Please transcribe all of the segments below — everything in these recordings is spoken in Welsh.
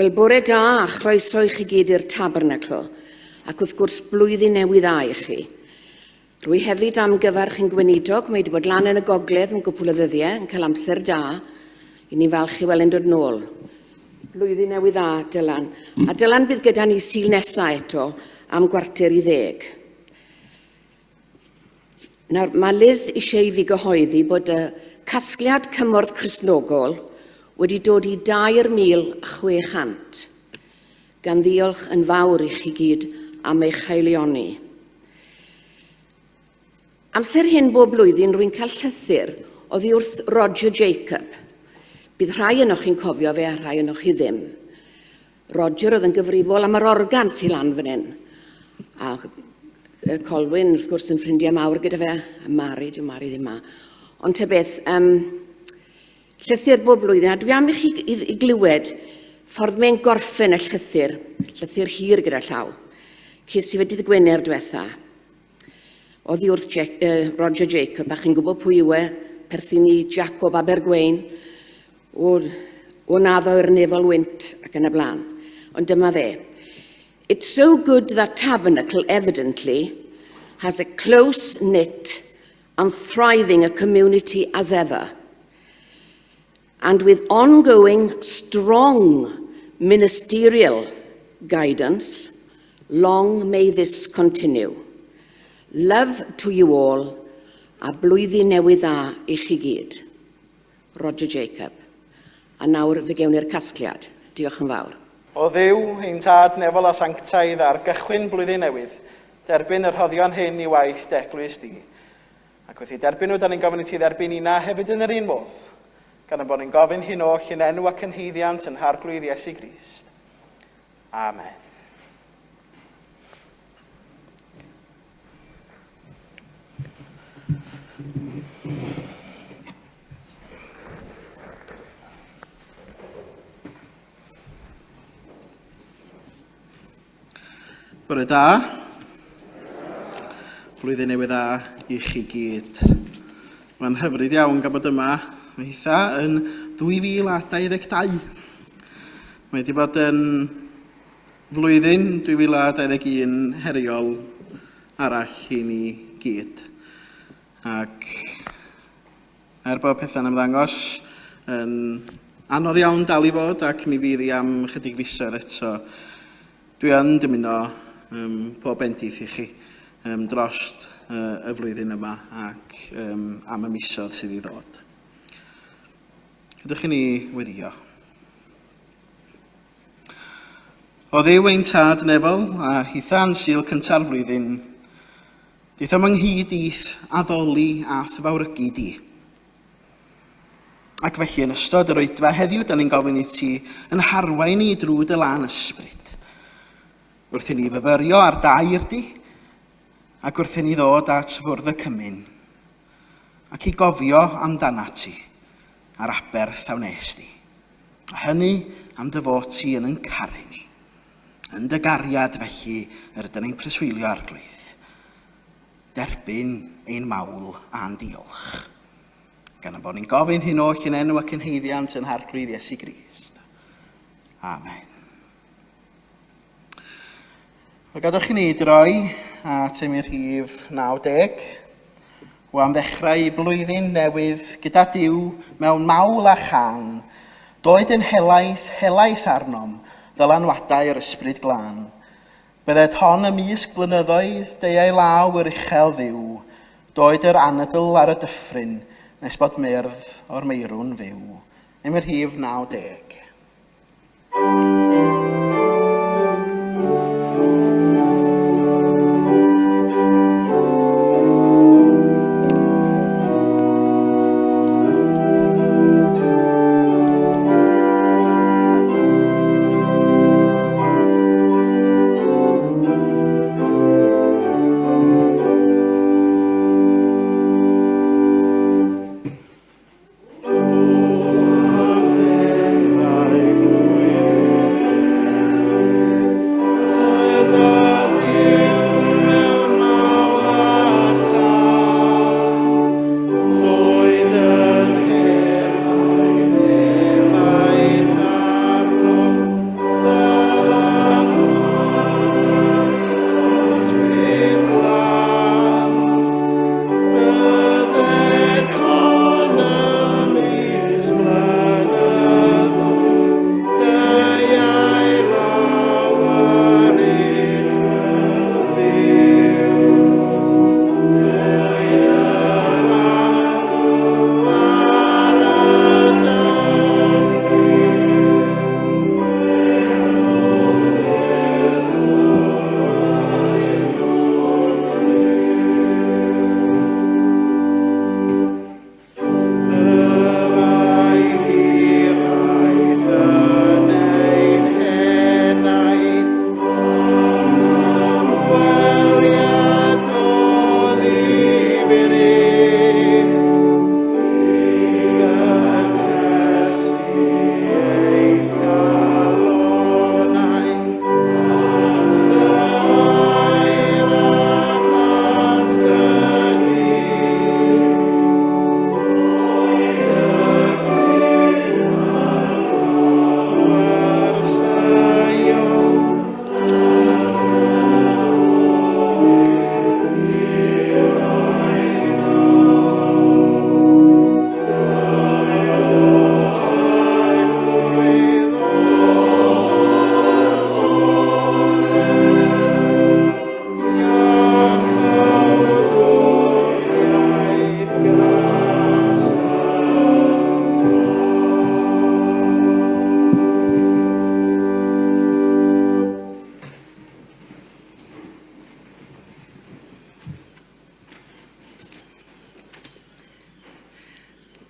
Wel, bore da a chroeso i chi gyd i'r Tabernacl, ac wrth gwrs blwyddyn newydd dda i chi. Rwy hefyd am gyfarch yn gweinidog, mae wedi bod lan yn y gogledd am gwpl o ddyddiau, yn cael amser da. I ni'n falch i weld yn dod nôl. Blwyddyn newydd dda, Dylan. A Dylan bydd gyda ni Sul nesa eto am 9:45. Nawr, mae Liz eisiau i fi gyhoeddi bod y casgliad cymorth Cristnogol wedi dod i 3,600, gan ddiolch yn fawr i chi gyd am eich haelioni. Amser hyn bob blwyddyn rwy'n cael llythyr oddi wrth Roger Jacob. Bydd rhai ynoch chi'n cofio fe a rhai ynoch chi ddim. Roger oedd yn gyfrifol am yr organ sy'n lan fan hyn. A Colwyn, wrth gwrs, yn ffrindiau mawr gyda fe, a Mari, dyw Mari ddim ma. Ond ta beth, um, llythyr bob blwyddyn, a dwi am i chi i, i glywed ffordd mae'n gorffen y llythyr, llythyr hir gyda llaw. Ces i fe dydd Gwener diwetha. Oddi wrth Jack, Roger Jacob, a chi'n gwybod pwy yw e, perthyn i Jacob Abergwein, O, o naddo i'r nefol wynt ac yn y blaen. Ond dyma fe. It's so good that Tabernacle evidently has a close-knit and thriving a community as ever. And with ongoing strong ministerial guidance, long may this continue. Love to you all, a blwyddyn newydd dda i chi gyd. Roger Jacob. A nawr fe gewn ni'r casgliad. Diolch yn fawr. O Dduw, ein Tad nefol a sanctaidd, ar gychwyn blwyddyn newydd, derbyn y rhoddion hyn i waith dy eglwys di. Ac wrth eu derbyn nhw, da ni'n gofyn i ti dderbyn nina hefyd yn yr un modd, gan ein bod ni'n gofyn hyn oll yn enw ac yn haeddiant yn Harglwydd Iesu Grist. Amen. Bore da. Blwyddyn newydd dda i chi gyd. Mae'n hyfryd iawn gael bod yma. Mae hitha yn 2022. Mae wedi bod yn Flwyddyn 2021 heriol arall i ni gyd. Ac er bod pethau'n ymddangos yn anodd iawn dal i fod ac mi fydd i am chydig fisoedd eto, dwi yn dymuno um, pob bendith i chi um, dros uh, y flwyddyn yma ac um, am y misoedd sydd i ddod. Ydych chi ni weddio? O Dduw ein Tad nefol, a hitha'n Sul cynta'r flwyddyn, daethom ynghyd i'th addoli a'th fawrygu di. Ac felly yn ystod yr oedfa heddiw, da ni'n gofyn i ti yn harwain ni drwy dy lân ysbryd. Wrth i ni fyfyrio ar dair di, ac wrth i ni ddod at fwrdd y cymun, ac i gofio amdanat ti a'r aberth a wnes di. A hynny am dy fod ti yn yn caru ni. Yn dy gariad felly yr ydyn ni'n preswylio arglwydd. Derbyn ein mawl a'n diolch. Gan y bod ni'n gofyn hyn oll yn enw ac yn haeddiant yn harglwydd Iesu Grist. Amen. Wel, gadwch i ni droi at emyn rhif 90. O am ddechrau blwyddyn newydd gyda Duw mewn mawl a chan, doed yn helaeth, helaeth arnom, ddylanwadau yr ysbryd glân. Bydded hon ymysg blynyddoedd, deuai law yr uchel ddiw, doed yr anadl ar y dyffryn, nes bod myrdd o'r meirw'n fyw. Emyn rhif 90.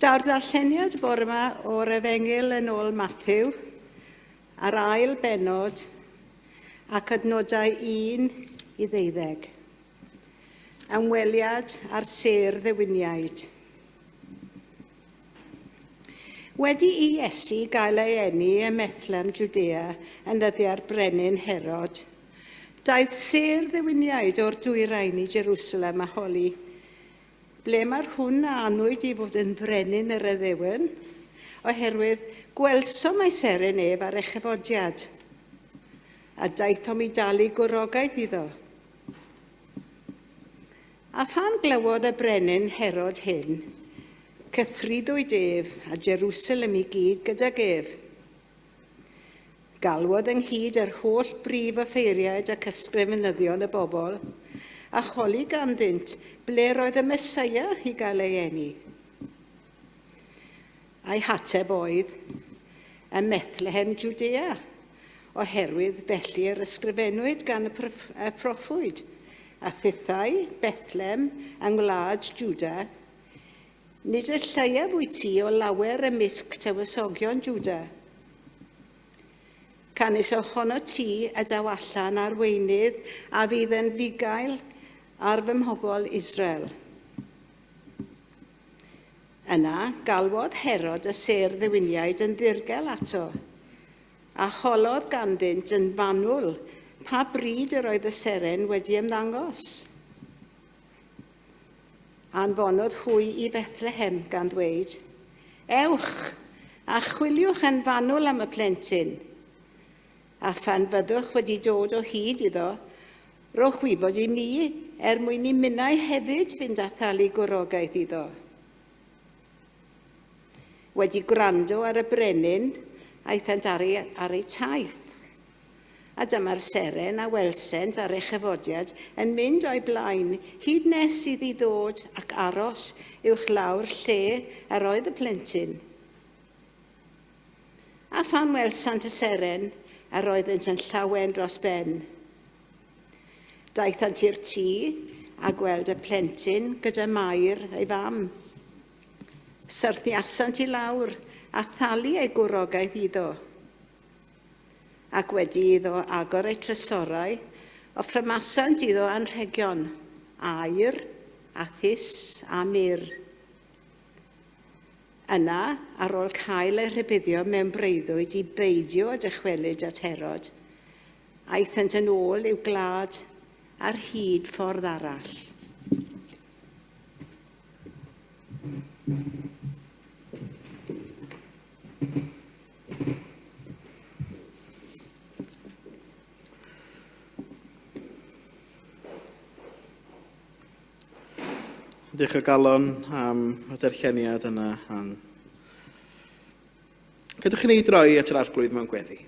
Daw'r darlleniad bore yma o'r Efengyl yn ôl Matthew, a'r ail bennod, ac adnodau 1 i 12. Ymweliad â'r sêr ddewiniaid. Wedi i Iesu gael ei eni ym Methlehem, Jwdea, yn ddyddiau'r brenin Herod, daeth sêr ddewiniaid o'r dwyrain i Jerusalem a holi, Ble mae'r hwn a anwyd i fod yn frenin yr Iddewon? Oherwydd gwelsom ei seren ef ar ei chyfodiad, a daethom i dalu gwrogaeth iddo. A phan glywodd y brenin Herod hyn, cythruddwyd ef a Jerusalem i gyd gydag ef. Galwodd ynghyd yr holl brif offeiriaid ac ysgrifenyddion y bobl, a holi ganddynt ble roedd y Meseia i gael ei eni. A'i hateb oedd, Ym Methlehem, Jwdea, oherwydd felly yr ysgrifennwyd gan y proffwyd, a thithau, Bethlehem, yng ngwlad Jwda, nid y lleiaf wyt ti o lawer ymysg tywysogion Jwda. Canys ohono ti y daw allan arweinydd a fydd yn fugail ar fy mhobl Israel. Yna, galwodd Herod y sêr ddewiniaid yn ddirgel ato, a holodd ganddynt yn fanwl pa bryd yr oedd y seren wedi ymddangos. Anfonodd hwy i Fethlehem gan ddweud, Ewch, a chwiliwch yn fanwl am y plentyn, a phan fyddwch wedi dod o hyd iddo, Rhowch wybod i mi, er mwyn i minnau hefyd fynd a thalu gwrogaeth iddo. Wedi gwrando ar y brenin, aethant ar ei, ar eu taith. A dyma'r seren a welsent ar ei chyfodiad yn mynd o'i blaen, hyd nes iddi ddod ac aros uwch lawr lle yr oedd y plentyn. A phan welsant y seren, yr oeddynt yn llawen dros ben. Daethant i'r tŷ a gweld y plentyn gyda Mair, ei fam. Syrthiasant i lawr a thalu ei gwrogaeth iddo. Ac wedi iddo agor eu trysorau, offrymasant iddo anrhegion, aur, a thus, a myrr. Yna, ar ôl cael eu rhybuddio mewn breuddwyd i beidio â dychwelyd at Herod, Aethant yn ôl i'w gwlad ar hyd ffordd arall. Diolch o galon am y darlleniad yna, Ann. Gadewch i ni droi at yr Arglwydd mewn gweddi.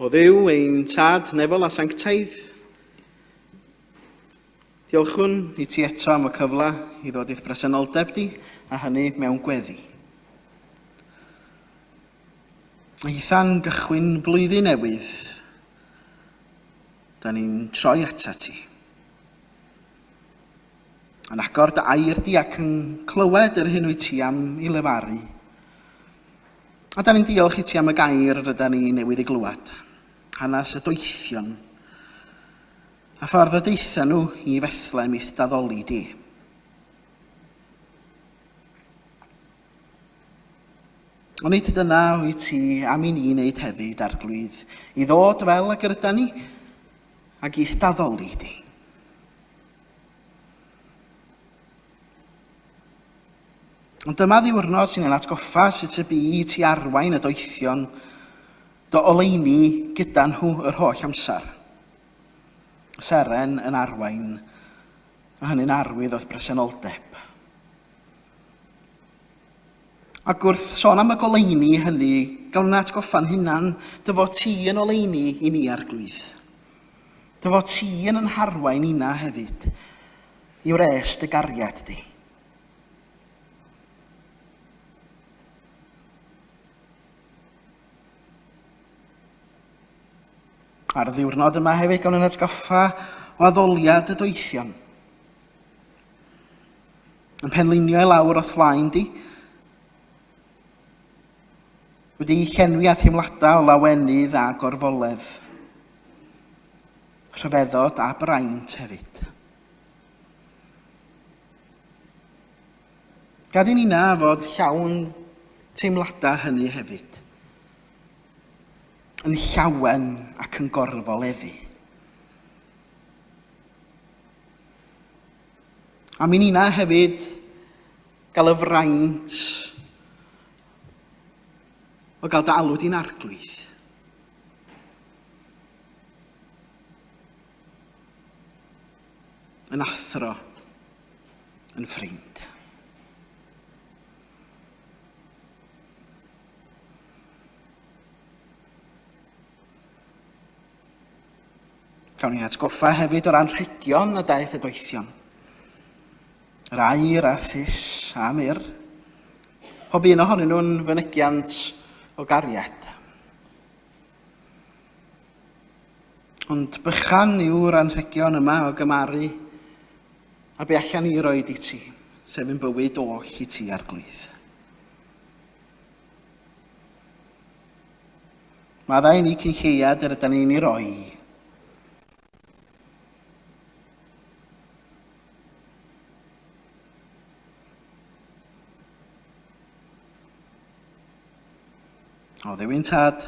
O Dduw, ein Tad nefol a sanctaidd, diolchwn i ti eto am y cyfle i ddod i'th bresenoldeb di, a hynny mewn gweddi. Eitha'n gychwyn blwyddyn newydd, Da ni'n troi atat ti. Yn agor dy air di ac yn clywed yr hyn wyt ti am i lefaru. A da ni'n diolch i ti am y gair rydyn ni newydd ei glywed. Hanes y doethion. A ffordd y deitha nhw i Fethlem i'th daddoli di. Onid dyna wyt ti am i ni wneud hefyd, Arglwydd, i ddod fel ag yr ydan ni, ac i'th daddoli di? Ond dyma ddiwrnod sy'n ein atgoffa sut y bu i ti arwain y doethion dy oleuni gyda nhw yr holl amser. Seren yn arwain, a hynny'n arwydd o'th bresenoldeb. Ac wrth sôn am y goleuni hynny, gawn ni atgoffa'n hunan dy fod ti yn oleuni i ni, Arglwydd. Dy fod ti yn yn harwain ina hefyd i wres dy gariad di. Ar y ddiwrnod yma hefyd gawn ni'n atgoffa o addoliad y doethion. Yn penlinio i lawr o'th flaen di, wedi'i llenwi â theimladau o lawenydd a gorfoledd, rhyfeddod a braint hefyd. Gad i ni'na fod llawn teimladau hynny hefyd. Yn llawen ac yn gorfoleddu. A mi ni'na hefyd gael y fraint o gael dy alw di'n arglwydd. Yn athro, yn ffrind. Cawn ni atgoffa hefyd o'r anrhegion y daeth y doethion. Yr air a thus a mur. Pob un ohonyn nhw'n fynegiant o gariad. Ond bychan yw'r anrhegion yma o gymaru a be allan ni roed i ti, sef yn bywyd oll i ti, Arglwydd. Maddau i ni cyn lleiad yr ydan ni'n ei roi. O Dduw'n Tad,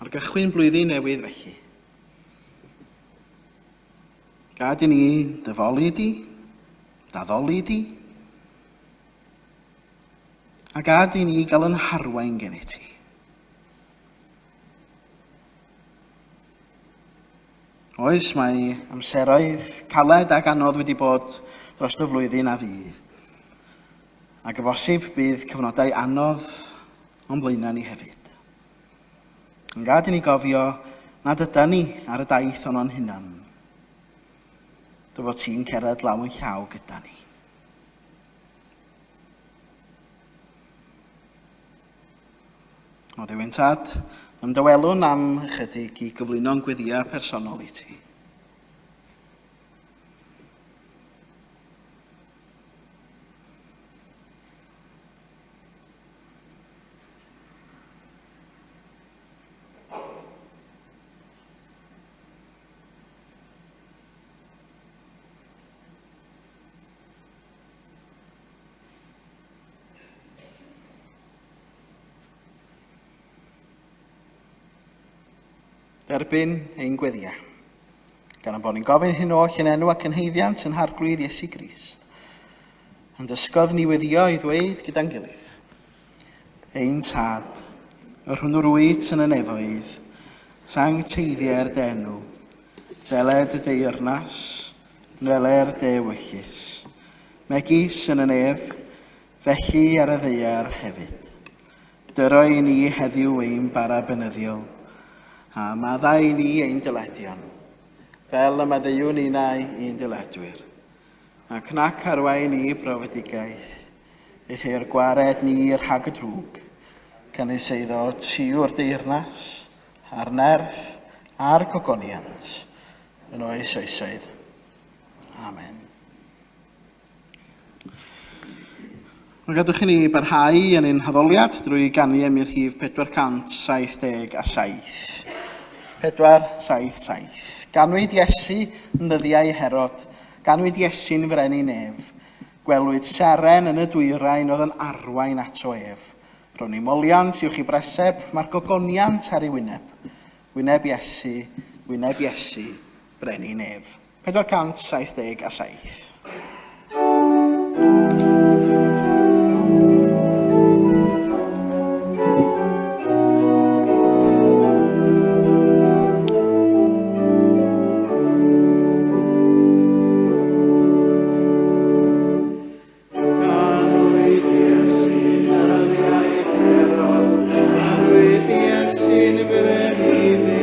ar gychwyn blwyddyn newydd felly, gad i ni dyfoli di, daddoli di, a gad i ni gael yn harwain gen i ti. Oes, mae amseroedd caled ac anodd wedi bod dros y flwyddyn a fu. Ac y bosib bydd cyfnodau anodd o'n blaenau ni hefyd. Yn gad i ni gofio nad yda ni ar y daith ono'n hunan. Dy fod ti'n cerdded law yn llaw gyda ni. O Dduw'n Tad, ymdawelwn am ychydig i gyflwyno'n gweddiau personol i ti. Derbyn ein gweddiau. Gan ein bod ni'n gofyn hyn oll yn enw ac yn heiddiant yn harglwydd Iesu Grist. Yn dysgodd ni weddio i ddweud gyda'n gilydd. Ein tad, yr hwn yr wyt yn y nefoedd, sancteiddier dy enw, deled y deyrnas, wneler dy ewyllys, megis yn y nef, Felly ar y ddaear hefyd. Dyro i ni heddiw ein bara beunyddiol, a maddau i ni ein dyledion, fel y maddeuwn ninnau i'n dyledwyr. Ac nac arwain ni brofedigaeth, eithr gwared ni rhag y drwg, canys eiddo ti yw'r deyrnas, a'r nerth, a'r gogoniant, yn oes oesoedd. Amen. Wel, gadwch i ni barhau yn ein haddoliad drwy ganu emyn rhif 477. 477. Ganwyd Iesu yn nyddiau Herod, ganwyd Iesu'n frenin nef. Gwelwyd seren yn y dwyrain oedd yn arwain ato ef. Ro'n i moliant i'w chi breseb, mae'r gogoniant ar ei wyneb. Wyneb Iesu, wyneb Iesu, brenin nef. 477. Ganwyd Iesu'n nyddiau Herod, ganwyd Iesu'n frenin ef.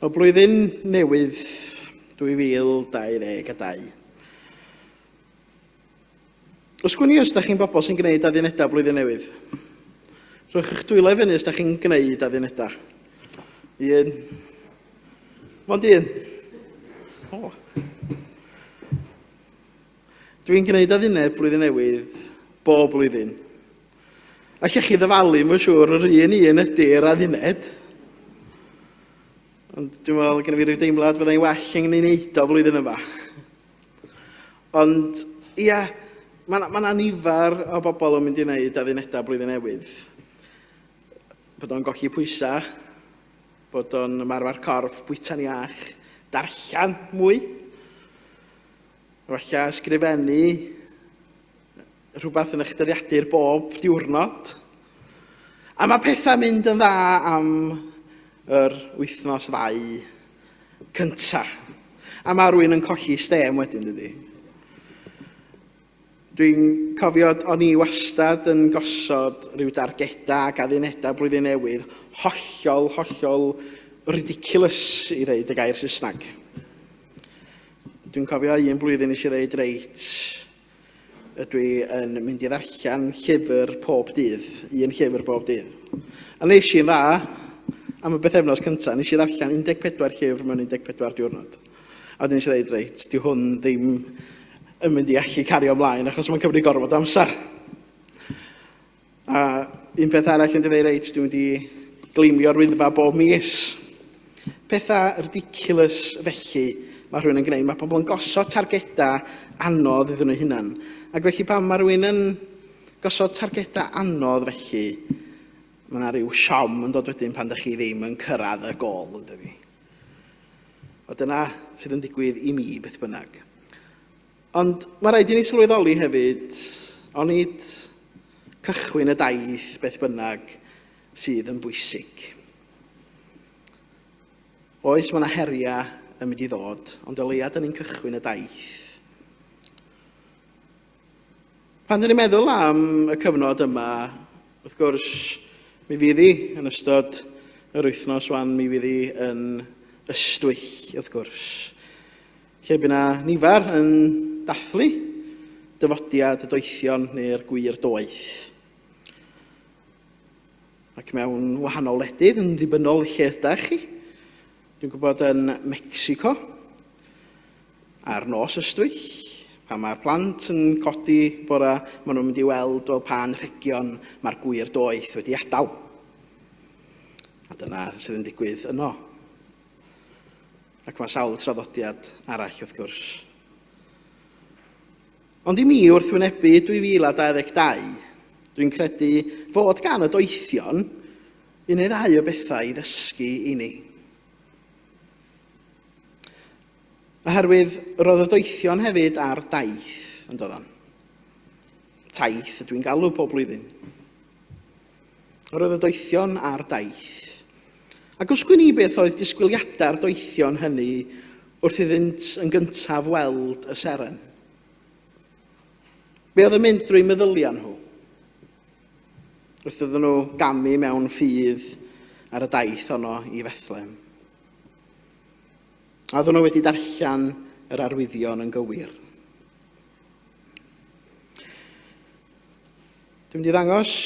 O blwyddyn newydd 2022. Os gwn i os da chi'n bobl sy'n gwneud addunedau blwyddyn newydd. Rhowch eich dwylo i fyny os da chi'n gwneud addunedau. Un. Mond un. O. Dwi'n gwneud adduned blwyddyn newydd bob blwyddyn. Allech chi ddyfalu, mae'n siŵr, yr un un ydy'r adduned. Ond dwi'n meddwl, gen i fi ryw deimlad fyddai'n well yn ei wneud o flwyddyn yma. Ond, ia, mae yna ma nifer o bobl yn mynd i wneud addunedau blwyddyn newydd. Bod o'n golli pwysau, bod o'n ymarfer corff, bwyta'n iach, darllen mwy, falle ysgrifennu rhywbeth yn eich dyddiadur bob diwrnod. A mae pethau'n mynd yn dda am yr wythnos ddau cynta. A mae rhywun yn colli stêm wedyn, dydy. Dwi'n cofio o'n i wastad yn gosod rhyw dargedau ac addunedau blwyddyn newydd hollol, hollol ridiculous i ddeud y gair Saesneg. Dwi'n cofio un blwyddyn nes i ddeud reit, ydw i yn mynd i ddarllen llyfr pob dydd, un llyfr bob dydd. A nes i'n dda am y bythefnos cyntaf, nes i ddarllen 14 llyfr mewn 14 diwrnod. A wedyn nes i ddeud, reit, di hwn ddim yn mynd i allu cario ymlaen achos mae'n cymryd gormod o amser. A un peth arall yn dweud, reit, dwi'n mynd i gleimio'r wyddfa bob mis. Pethau ridiculous felly mae rhywun yn gwneud. Mae pobl yn gosod targedau anodd iddyn nhw hunan. Ac felly pan mae rhywun yn gosod targedau anodd felly, mae yna rhyw siom yn dod wedyn pan ydych chi ddim yn cyrraedd y gol, yn dydi. O dyna sydd yn digwydd i mi beth bynnag. Ond mae rhaid i ni sylweddoli hefyd, onid cychwyn y daith beth bynnag sydd yn bwysig. Oes, mae yna heriau yn mynd i ddod, ond o leia dyn ni'n cychwyn y daith. Pan dyn ni'n meddwl am y cyfnod yma, wrth gwrs, mi fydd hi yn ystod yr wythnos wan, mi fydd hi yn ystwyll, wrth gwrs. Lle bu 'na nifer yn dathlu dyfodiad y doethion neu'r gwir doeth. Ac mewn wahanol wledydd yn ddibynnol lle ydach chi. Dwi'n gwybod yn Mexico, ar nos ystwyll, pan mae'r plant yn codi bora, maen nhw'n mynd i weld wel pa anrhegion mae'r gwir doeth wedi adael. A dyna sydd yn digwydd yno. Ac mae sawl traddodiad arall, wrth gwrs. Ond i mi, wrth wynebu 2022, dwi'n credu fod gan y doethion un neu ddau o bethau i ddysgu i ni. Oherwydd roedd y doethion hefyd ar daith, yn doeddan. Taith ydw i'n galw pob blwyddyn. Roedd y doethion ar daith. Ac os gwyn i beth oedd disgwyliadau'r doethion hynny wrth iddynt yn gyntaf weld y seren. Be oedd yn mynd drwy meddyliau nhw? Wrth iddyn nhw gamu mewn ffydd ar y daith honno i Fethlem. A oedden nhw wedi darllen yr arwyddion yn gywir. Dwi'n mynd i ddangos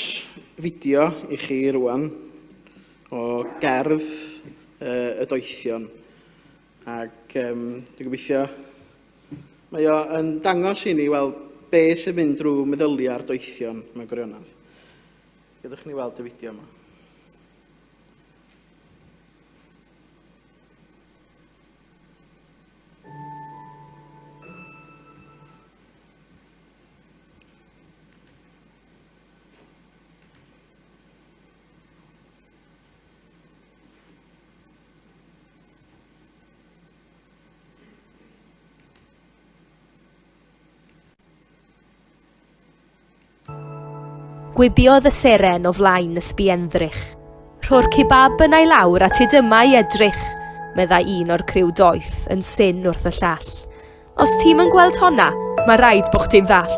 fideo i chi rwan o gerdd y doethion. Ac um, dwi'n gobeithio mae o yn dangos i ni weld be sy'n mynd drwy meddyliau'r doethion mewn gwirionedd. Gadewch ni weld y fideo yma. Gwibiodd y seren o flaen y sbienddrych. Rho'r cibab yna i lawr a tyd yma i edrych, meddai un o'r criw doeth yn syn wrth y llall. Os ti'm yn gweld honna, mae rhaid bo chdi'n ddall.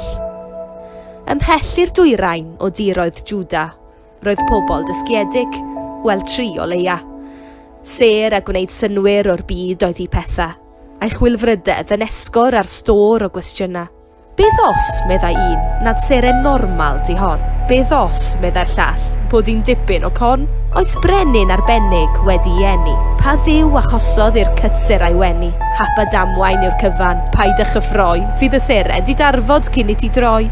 Ymhell i'r dwyrain o diroedd Jwda, roedd pobl dysgiedig, wel tri o leia. Sêr a gwneud synnwyr o'r byd oedd hi petha, a'i chwilfrydedd yn esgor ar stôr o gwestiynau. Beth os, meddai un, nad seren normal 'di hon? Beth os, meddai'r llall, bod hi'n dipyn o con? Oes brenin arbennig wedi'i eni? Pa dduw achosodd i'r cytser a'i wenu? Hap a damwain yw'r cyfan, paid â chyffroi, fydd y seren 'di darfod cyn i ti droi.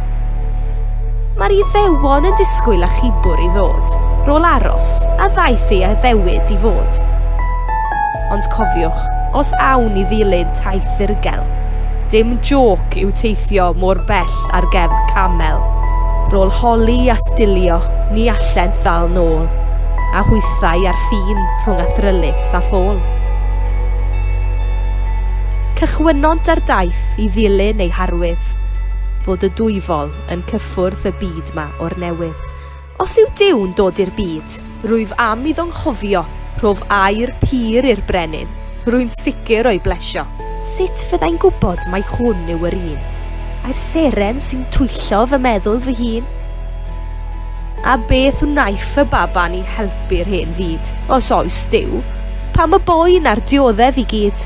Mae'r Iddewon yn disgwyl achubwr i ddod, rôl aros, a ddaeth ei addewid i fod. Ond cofiwch, os awn i ddilyn taith ddirgel, dim jôc yw teithio mor bell ar gefn camel. Rôl holi a stilio, ni allent ddal nôl, a hwythau ar ffin rhwng athrylith a ffôl. Cychwynnont ar daith i ddilyn eu harwydd, fod y dwyfol yn cyffwrdd y byd 'ma o'r newydd. Os yw Duw'n dod i'r byd, rwyf am iddo 'nghofio, rhof air pur i'r brenin, rwy'n sicr o'i blesio. Sut fyddai'n gwybod mai hwn yw yr un? Ai'r seren sy'n twyllo fy meddwl fy hun? A beth wnaiff y baban i helpu'r hen fyd, os oes Duw? Pam y boen a'r dioddef i gyd?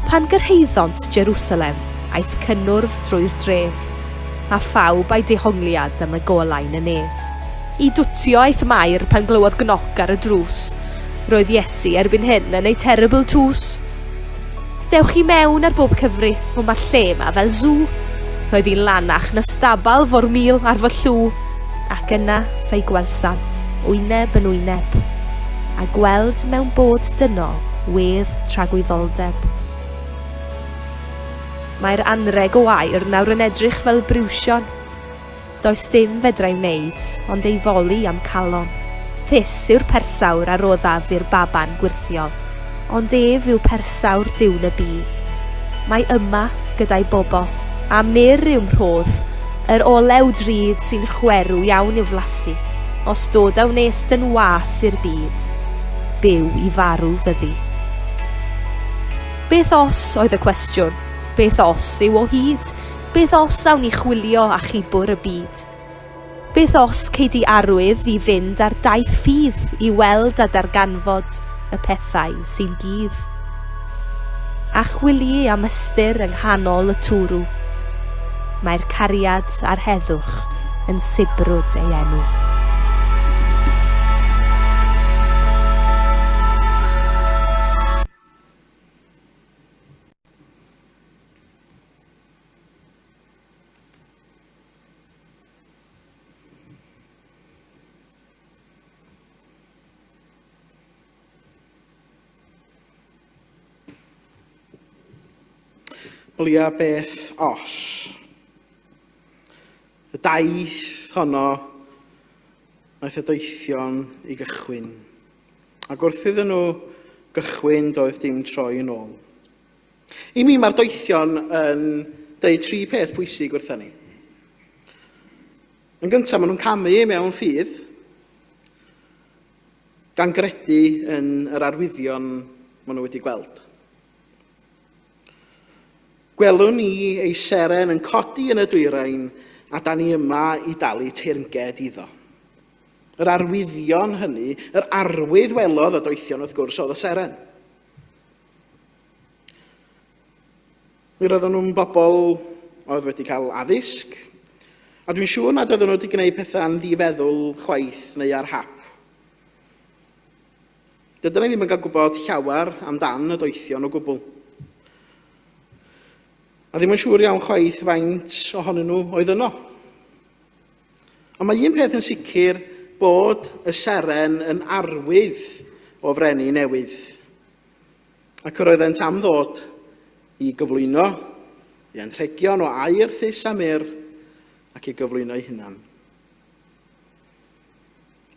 Pan gyrhaeddont Jerusalem, aeth cynnwrf drwy'r dref. A phawb a'i dehongliad am y golau'n y nef. I dwtio aeth Mair pan glywodd gnoc ar y drws. Roedd Iesu erbyn hyn yn ei terrible twos. Dewch i mewn ar bob cyfri, o mae'r lle yma fel zoo. Roedd hi'n lanach na stabal fo'r mil ar fy llw. Ac yna fe'i gwelsant, wyneb yn wyneb, a gweld mewn bod dynol wedd tragwyddoldeb. Mae'r anrheg o aur nawr yn edrych fel briwsion. Does dim fedra i wneud ond ei foli a'm calon. Thus yw'r persawr a roddaf i'r baban gwyrthiol, ond ef yw persawr Duw'n y byd. Mae yma gyda'i bobl, a mur yw'm rhodd, yr olew drud sy'n chwerw iawn i'w flasu, os dod a wnest yn was i'r byd, byw i farw fyddi. Beth os, oedd y cwestiwn. Beth os yw o hyd? Beth os awn ni chwilio achubwr y byd? Beth os cei di arwydd i fynd ar daith ffydd i weld a darganfod y pethau sy'n gudd? A chwiliu am ystyr yng nghanol y twrw. Mae'r cariad a'r heddwch yn sibrwd ei enw. Olia beth os. Y daith honno wnaeth y doethion i gychwyn. Ac wrth iddyn nhw gychwyn, doedd dim troi yn ôl. I mi, mae'r doethion yn dweud tri peth pwysig wrthyn ni. Yn gyntaf, maen nhw'n camu mewn ffydd, gan gredu yn yr arwyddion maen nhw wedi gweld. Gwelwn ni ei seren yn codi yn y dwyrain, a da ni yma i dalu teyrnged iddo. Yr arwyddion hynny, yr arwydd welodd y doethion wrth gwrs oedd y seren. Mi roedden nhw'n bobl oedd wedi cael addysg, a dwi'n siŵr nad oedden nhw wedi gwneud pethau'n ddifeddwl chwaith neu ar hap. Dydyn ni ddim yn cael gwybod llawer amdan y doethion o gwbl. A ddim yn siŵr iawn chwaith faint ohonyn nhw oedd yno. Ond mae un peth yn sicr bod y seren yn arwydd o freni newydd. Ac yr oeddent am ddod i gyflwyno i anrhegion o aur, thus a myrr ac i gyflwyno ei hunan.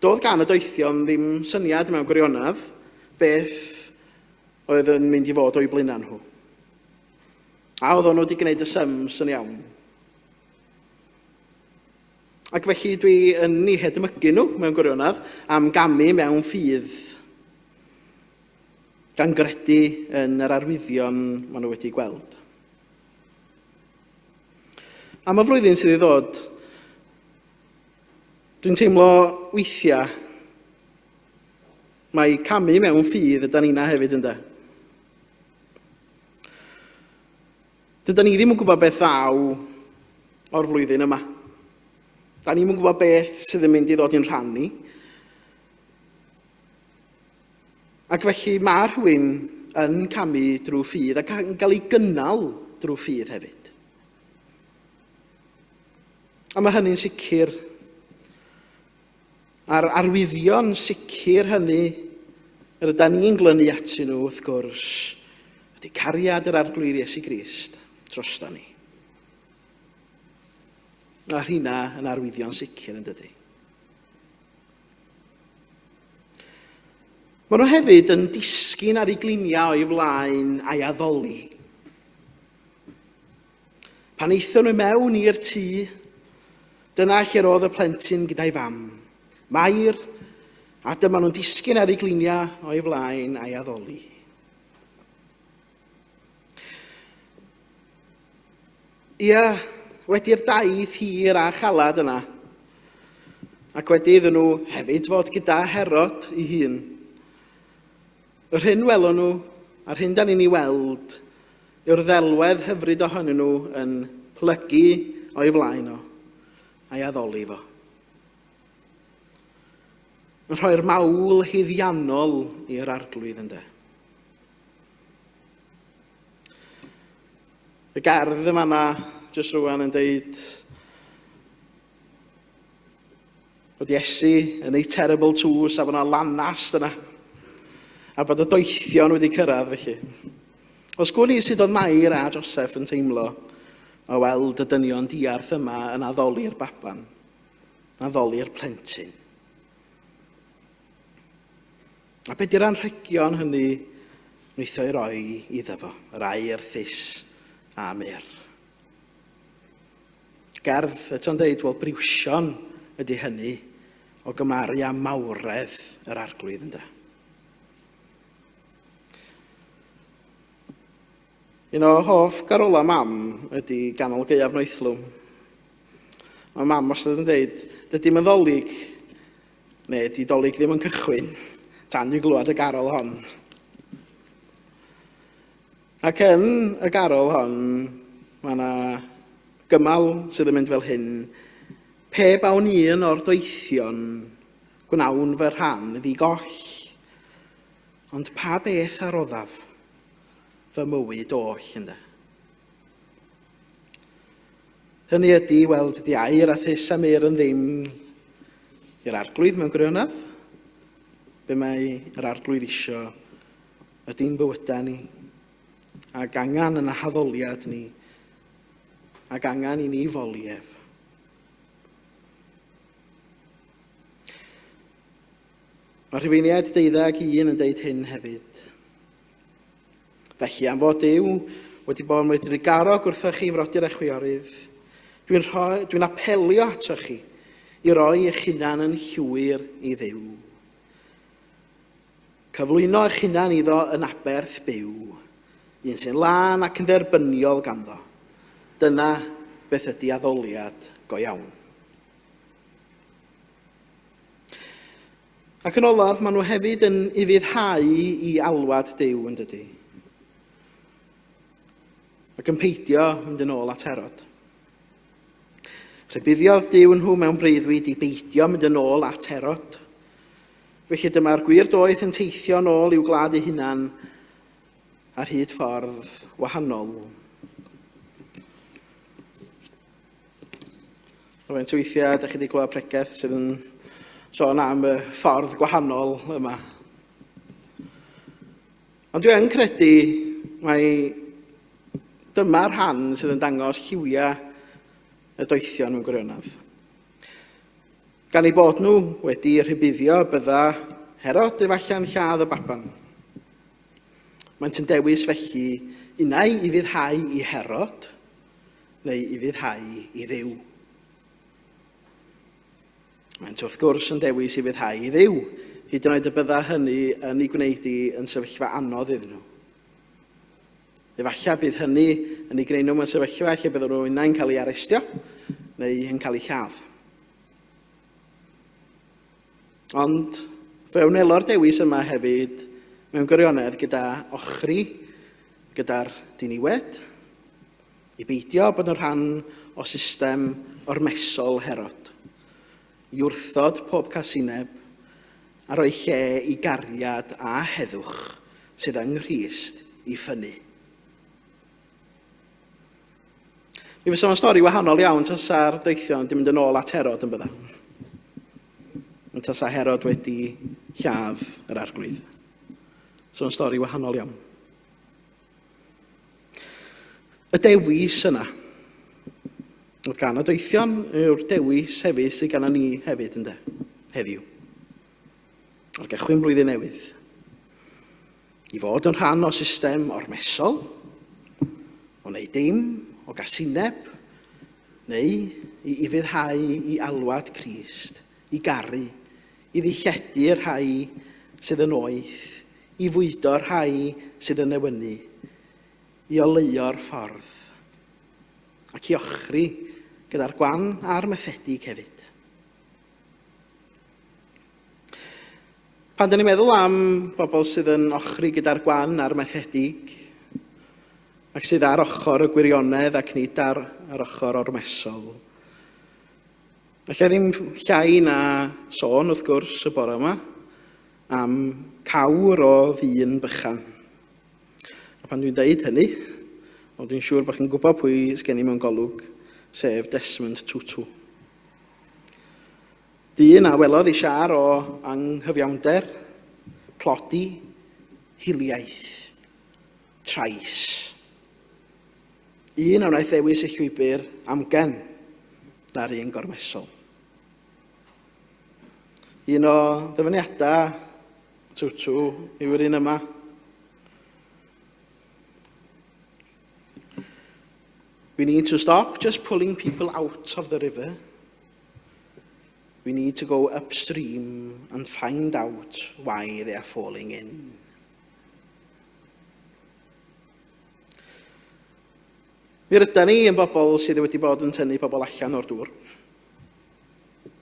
Doedd gan y doethion ddim syniad mewn gwirionedd beth oedd yn mynd i fod o'u blaenau nhw. A oedden nhw wedi gwneud y sums yn iawn. Ac felly dwi yn eu hedmygu nhw mewn gwirionedd am gamu mewn ffydd, gan gredu yn yr arwyddion maen nhw wedi gweld. Am y flwyddyn sydd i ddod, dwi'n teimlo weithiau Mae camu mewn ffydd ydan ni'na hefyd ynde? Dydan ni ddim yn gwybod beth ddaw o'r flwyddyn yma. Da ni'm yn gwybod beth sydd yn mynd i ddod i'n rhan ni. Ac felly mae rhywun yn camu drwy ffydd ac yn cael ei gynnal drwy ffydd hefyd. A mae hynny'n sicr. A'r arwyddion sicr hynny yr yda ni'n glynu atyn nhw, wrth gwrs, ydy cariad yr Arglwydd Iesu Grist drosta ni. Mae rhina yn arwyddion sicr yn dydy. Maen nhw hefyd yn disgyn ar ei gliniau o'i flaen a'i addoli. Pan aethon nhw mewn i'r tŷ, dyna lle'r oedd y plentyn gyda'i fam, Mair, a dyma nhw'n disgyn ar ei gliniau o'i flaen a'i addoli. Ia, wedi'r daith hir a chalad yna, ac wedi iddyn nhw hefyd fod gyda Herod ei hun, Yr hyn welon nhw, a'r hyn da ni'n ei weld, yw'r ddelwedd hyfryd ohonyn nhw yn plygu o'i flaen o, a'i addoli fo. Yn rhoi'r mawl haeddiannol i'r arglwydd ynde. Y gerdd yma na, jyst rwan yn deud, Bod Iesu yn ei terrible twos a bod yna lanast yna. A bod y doethion wedi cyrraedd felly. Os gwn i sut oedd Mair a Joseph yn teimlo o weld y dynion diarth yma yn addoli'r baban, addoli'r plentyn. A be di'r anrhegion hynny wnaetho i roi iddo fo, yr air thus a mur. Gerdd eto'n deud, wel, briwsion ydy hynny o gymaru â mawredd yr arglwydd ynde. Un o hoff garola mam ydy ganol gaeaf noethlwm. Mae mam wastad yn deud, dydy yn ddolig, neu di dolig ddim yn cychwyn, tan dwi'n glwad y garol hon. Ac yn y garol hon, mae yna gymal sydd yn mynd fel hyn. Pe bawn un o'r doethion, gwnawn fy rhan ddi goll. Ond pa beth a roddaf fy mywyd oll ynde? Hynny ydy, weld di air a thus a mur yn ddim i'r arglwydd mewn gwirionedd. Be mae yr arglwydd isio ydy'n bywydau ni, ac angen yn haddoliad ni, ac angen i ni foli ef. Mae Rhufeiniaid 21 yn deud hyn hefyd. Felly, am fod Duw wedi bod yn wedi drugarog wrthoch chi, frodyr a chwiorydd, dwi'n dwi apelio atoch chi i roi eich hunan yn llwyr i Dduw. Cyflwyno eich hunan iddo yn aberth byw, un sy'n lân ac yn dderbyniol ganddo. Dyna beth ydy addoliad go iawn. Ac yn olaf, maen nhw hefyd yn ufuddhau i alwad Duw yn dydy. Ac yn peidio mynd yn ôl at Herod. Rhybuddiodd Duw nhw mewn breuddwyd i beidio mynd yn ôl at Herod. Felly dyma'r gwir doeth yn teithio yn ôl i'w gwlad ei hunan ar hyd ffordd wahanol. O faint o weithiau ydych chi wedi clywed pregeth sydd yn sôn am y ffordd gwahanol yma. Ond dwi yn credu mai dyma'r rhan sydd yn dangos lliwiau y doethion mewn gwirionedd. Gan eu bod nhw wedi rhybuddio bydda Herod efallai'n lladd y baban. Maent yn dewis felly unai i fuddhau i Herod neu i fuddhau i Dduw. Maent wrth gwrs yn dewis i fuddhau i Dduw, hyd yn oed y bydda hynny yn ei gwneud i yn sefyllfa anodd iddyn nhw. Efallai bydd hynny yn ei gwneud nhw mewn sefyllfa lle bydden nhw unai'n cael ei arestio neu yn cael eu lladd. Ond Fe wnelo'r dewis yma hefyd mewn gwirionedd gyda ochri, gyda'r diniwed, i beidio bod yn rhan o system ormesol Herod, i wrthod pob casineb a rhoi lle i gariad a heddwch sydd yng Nghrist i ffynnu. Mi fysa fo'n stori wahanol iawn tasa'r deithion wedi mynd yn ôl at Herod yn bydda. Ond tasa Herod wedi lladd yr arglwydd. So yn stori wahanol iawn. Y dewis yna, oedd gan y doethion yw'r dewis hefyd sydd gan ni hefyd ynde, heddiw. Ar gychwyn blwyddyn newydd. I fod yn rhan o system ormesol, o wneud dim, o gasineb, neu i ufuddhau i alwad Crist, i garu, i ddilledu'r rhai sydd yn oeth, i fwydo'r rhai sydd yn newynu, i oleuo'r ffordd, ac i ochri gyda'r gwan a'r methedig hefyd. Pan dyn ni'n meddwl am bobl sydd yn ochri gyda'r gwan a'r methedig, ac sydd ar ochr y gwirionedd ac nid ar yr ochr ormesol, Alla ddim llai na sôn, wrth gwrs, y bore yma, am cawr o ddyn bychan. A pan dwi'n deud hynny, wel dwi'n siŵr bod chi'n gwybod pwy sgen i mewn golwg, sef Desmond Tutu. Dyn a welodd ei siâr o anghyfiawnder, tlodi, hiliaeth, trais. Un a wnaeth ddewis y llwybr amgen na'r un gormesol. Un o ddyfyniadau Tutu yw'r un yma. We need to stop just pulling people out of the river. We need to go upstream and find out why they are falling in. Mi rydan ni yn bobl sydd wedi bod yn tynnu pobl allan o'r dŵr,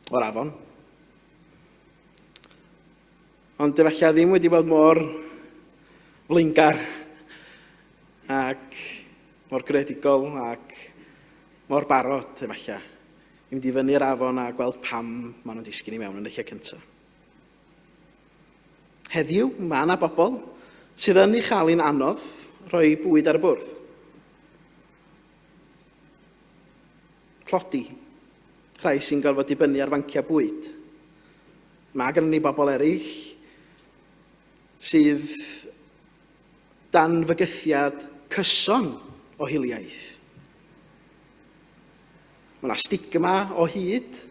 o'r afon. Ond efallai ddim wedi bod mor flaengar ac mor greadigol ac mor barod efallai i mynd i fyny'r afon a gweld pam maen nhw'n disgyn i mewn yn y lle cyntaf. Heddiw, mae yna bobl sydd yn ei chael hi'n anodd rhoi bwyd ar y bwrdd. Tlodi. Rhai sy'n gorfod dibynnu ar fanciau bwyd. Mae gennym ni bobl eraill sydd dan fygythiad cyson o hiliaeth. Mae yna stigma o hyd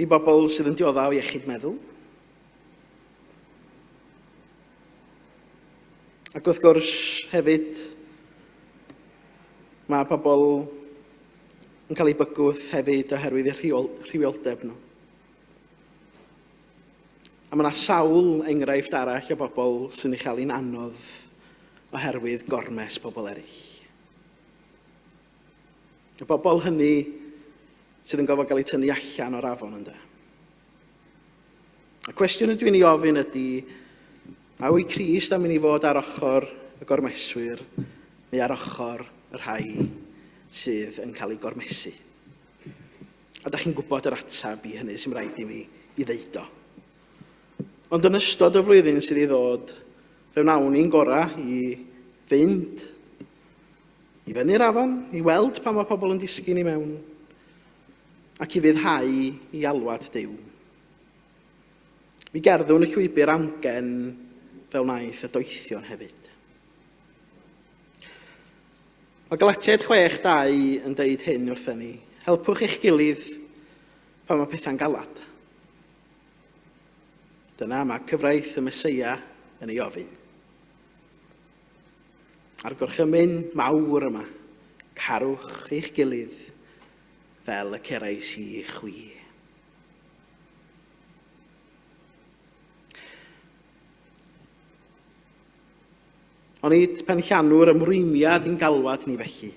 i bobl sydd yn dioddef o iechyd meddwl. Ac wrth gwrs hefyd mae pobl yn cael eu bygwth hefyd oherwydd eu rhywioldeb nhw. A mae yna sawl enghraifft arall o bobl sy'n ei chael hi'n anodd oherwydd gormes pobl eraill. Y bobl hynny sydd yn gofod cael eu tynnu allan o'r afon ynde. Y cwestiwn ydw i'n ei ofyn ydy, a wy Crist am i ni fod ar ochr y gormeswyr neu ar ochr y rhai sydd yn cael eu gormesu? A da chi'n gwybod yr ateb i hynny sy'n rhaid i mi i ddeud o. Ond yn ystod y flwyddyn sydd i ddod, fe wnawn ni'n gorau i fynd i fyny'r afon, i weld pa mae pobl yn disgyn i mewn, ac i fyddhau i alwad Duw. Mi gerddwn y llwybr amgen fel wnaeth y doethion hefyd. Mae Galatiaid 6:2 yn deud hyn wrthyn ni. Helpwch eich gilydd pan mae pethau'n galad. Dyna mae cyfraith y Meseia yn ei ofyn. A'r gorchymyn mawr yma, carwch eich gilydd fel y cerais i chwi. Onid penllanw'r ymrwymiad i'n galwad ni felly,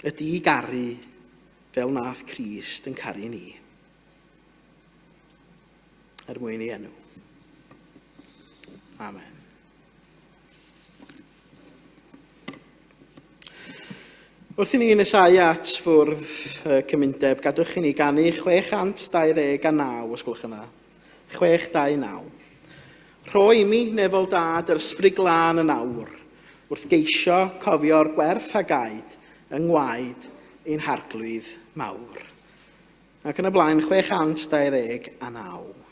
ydy i garu fel nath Crist yn caru ni. Er mwyn ei enw. Amen. Wrth i ni nesau at fwrdd y cymundeb, gadwch i ni ganu 629, os gwelwch yn dda. 629. Rho i mi, nefol dad, yr ysbryd glân yn awr, wrth geisio cofio'r gwerth a gaed yng ngwaed ein harglwydd mawr. Ac yn y blaen, 629.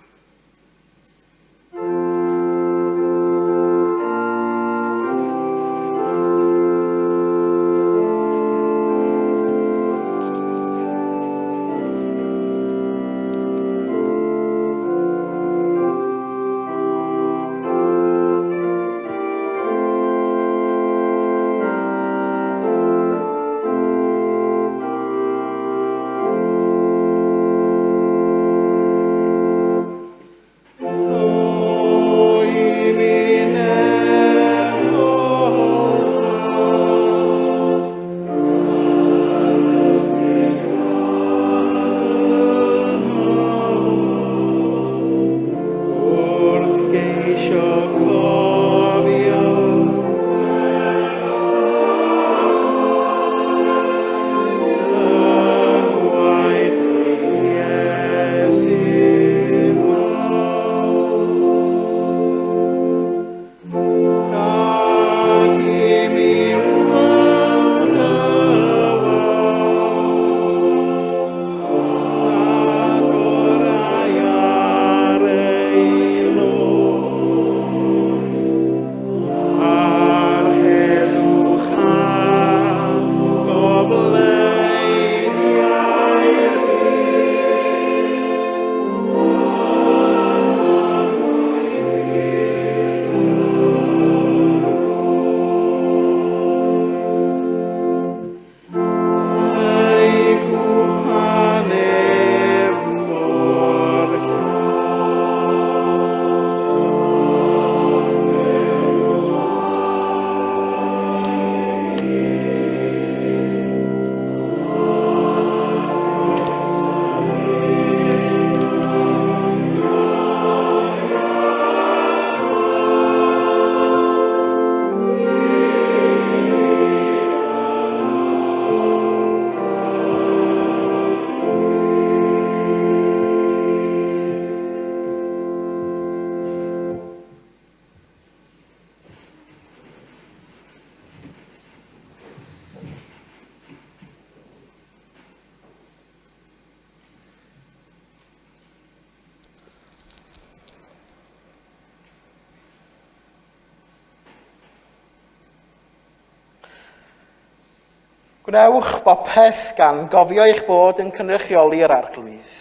Gwnewch bopeth gan gofio eich bod yn cynrychioli yr Arglwydd.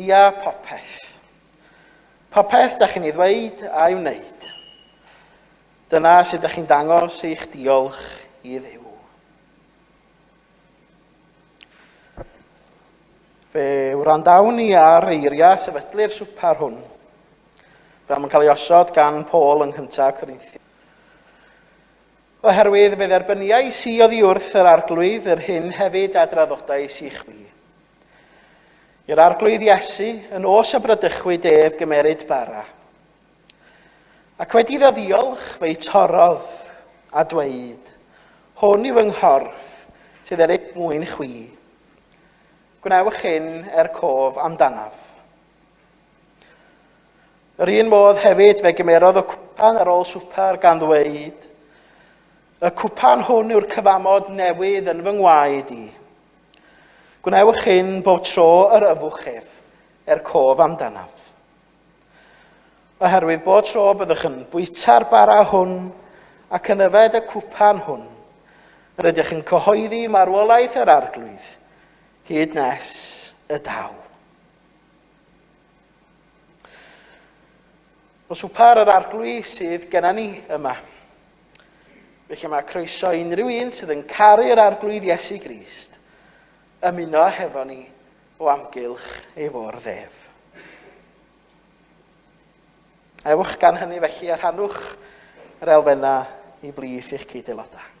Ia, popeth. Popeth da chi'n ei ddweud a'i wneud. Dyna sut da chi'n dangos eich diolch i Dduw. Fe wrandawn ni ar eiriau sefydlu'r swper hwn, fel mae'n cael ei osod gan Paul yng nghyntaf Corinthiaid. Oherwydd fe dderbyniais i oddi wrth yr Arglwydd yr hyn hefyd a draddodais i chwi. I'r Arglwydd Iesu, yn os y bradychwyd ef gymeryd bara. Ac wedi iddo ddiolch, fe'i torrodd a dweud, Hwn yw fy nghorff sydd er eich mwyn chwi. Gwnewch hyn er cof amdanaf. Yr un modd hefyd fe gymerodd y cwpan ar ôl swper gan ddweud, Y cwpan hwn yw'r cyfamod newydd yn fy ngwaed i. Gwnewch hyn bob tro yr yfwch ef, er cof amdanaf. Oherwydd bob tro byddwch yn bwyta'r bara hwn ac yn yfed y cwpan hwn, rydych yn cyhoeddi marwolaeth yr Arglwydd hyd nes y daw. O swpar yr Arglwydd sydd genna ni yma. Felly mae croeso i unrhyw un sydd yn caru'r Arglwydd Iesu Grist ymuno hefo ni o amgylch ei fwrdd ef. Ewch gan hynny felly a rhannwch yr elfennau i blith eich cyd-aelodau.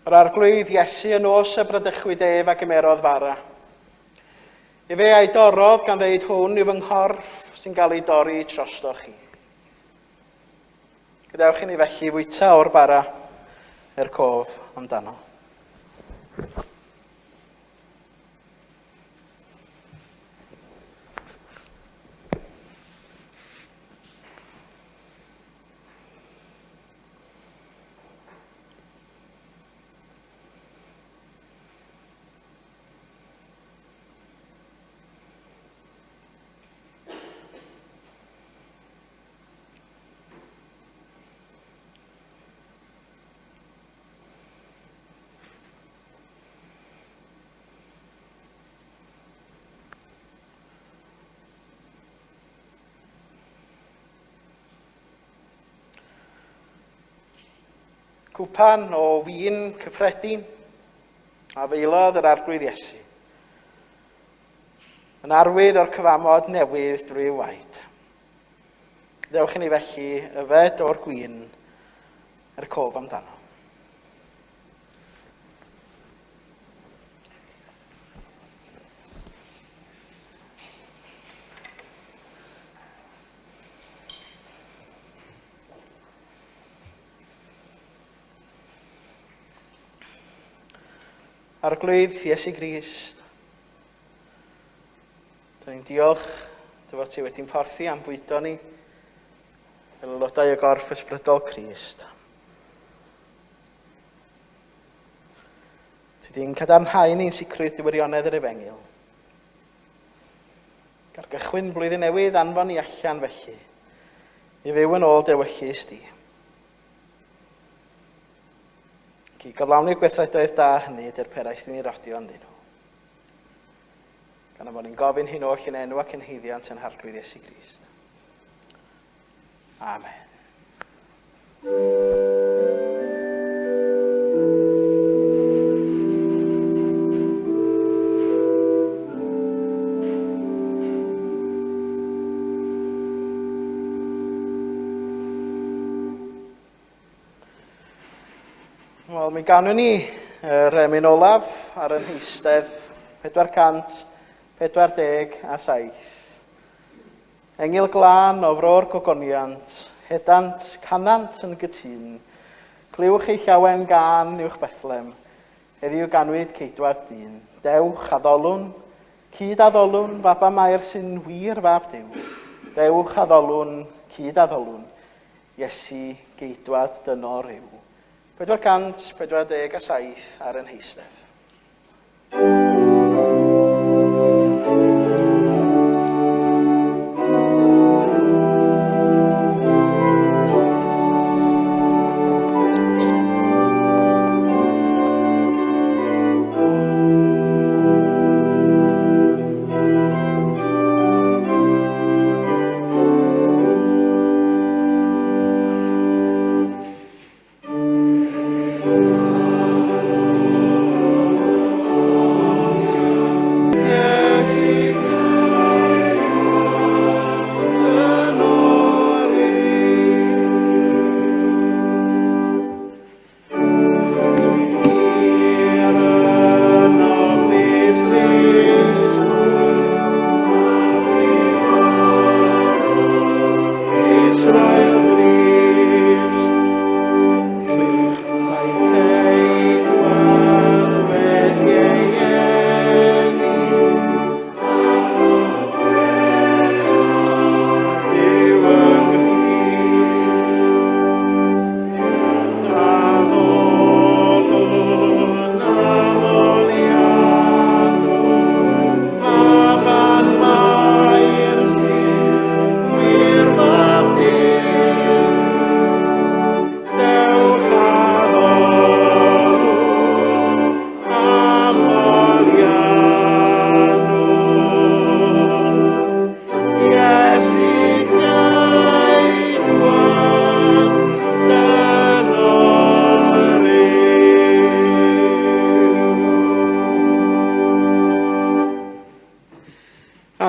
Yr Arglwydd Iesu y nos y bradychwyd ef a gymerodd fara. Efe a'i dorrodd gan ddeud hwn yw fy nghorff sy'n cael ei dorri trostoch chi. Gadewch i ni felly fwyta o'r bara er cof amdano. Cwpan o win cyffredin a feilodd yr Arglwydd Iesu yn arwydd o'r cyfamod newydd drwy ei waed. Dewch i ni felly yfed o'r gwin er cof amdano. Arglwydd Iesu Grist, da ni'n diolch dy fod ti wedi'n porthi am bwydo ni fel aelodau o gorff ysbrydol Crist. Ti di'n cadarnhau ni'n sicrwydd dy wirionedd yr efengyl. Ga'r gychwyn blwyddyn newydd anfon ni allan felly, i fyw yn ôl dewyllys di. Ac i gyflawni'r gweithredoedd da hynny ydy'r perais di ni rodio ynddyn nhw. Gan y bod ni'n gofyn hyn oll yn enw ac yn haeddiant yn Harglwydd Iesu Grist. Amen. Wel, mi ganwn ni yr emyn olaf ar yn heistedd 447. Engyl glân o fro'r gogoniant, hedant, canant yn gytûn. Clywch ei llawen gân uwch Bethlem, heddiw ganwyd ceidwad dyn. Dewch, addolwn, cyd addolwn, fab a Mair sy'n wir fab Duw. Dewch, addolwn, cyd addolwn, Iesu, geidwad dynol rhyw. 447 ar yn heistedd.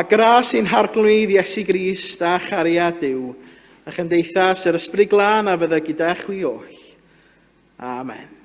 A gras i'n Harglwydd Iesu Grist a chariad Duw, a chymdeithas yr Ysbryd Glân a fydda gyda chwi oll. Amen.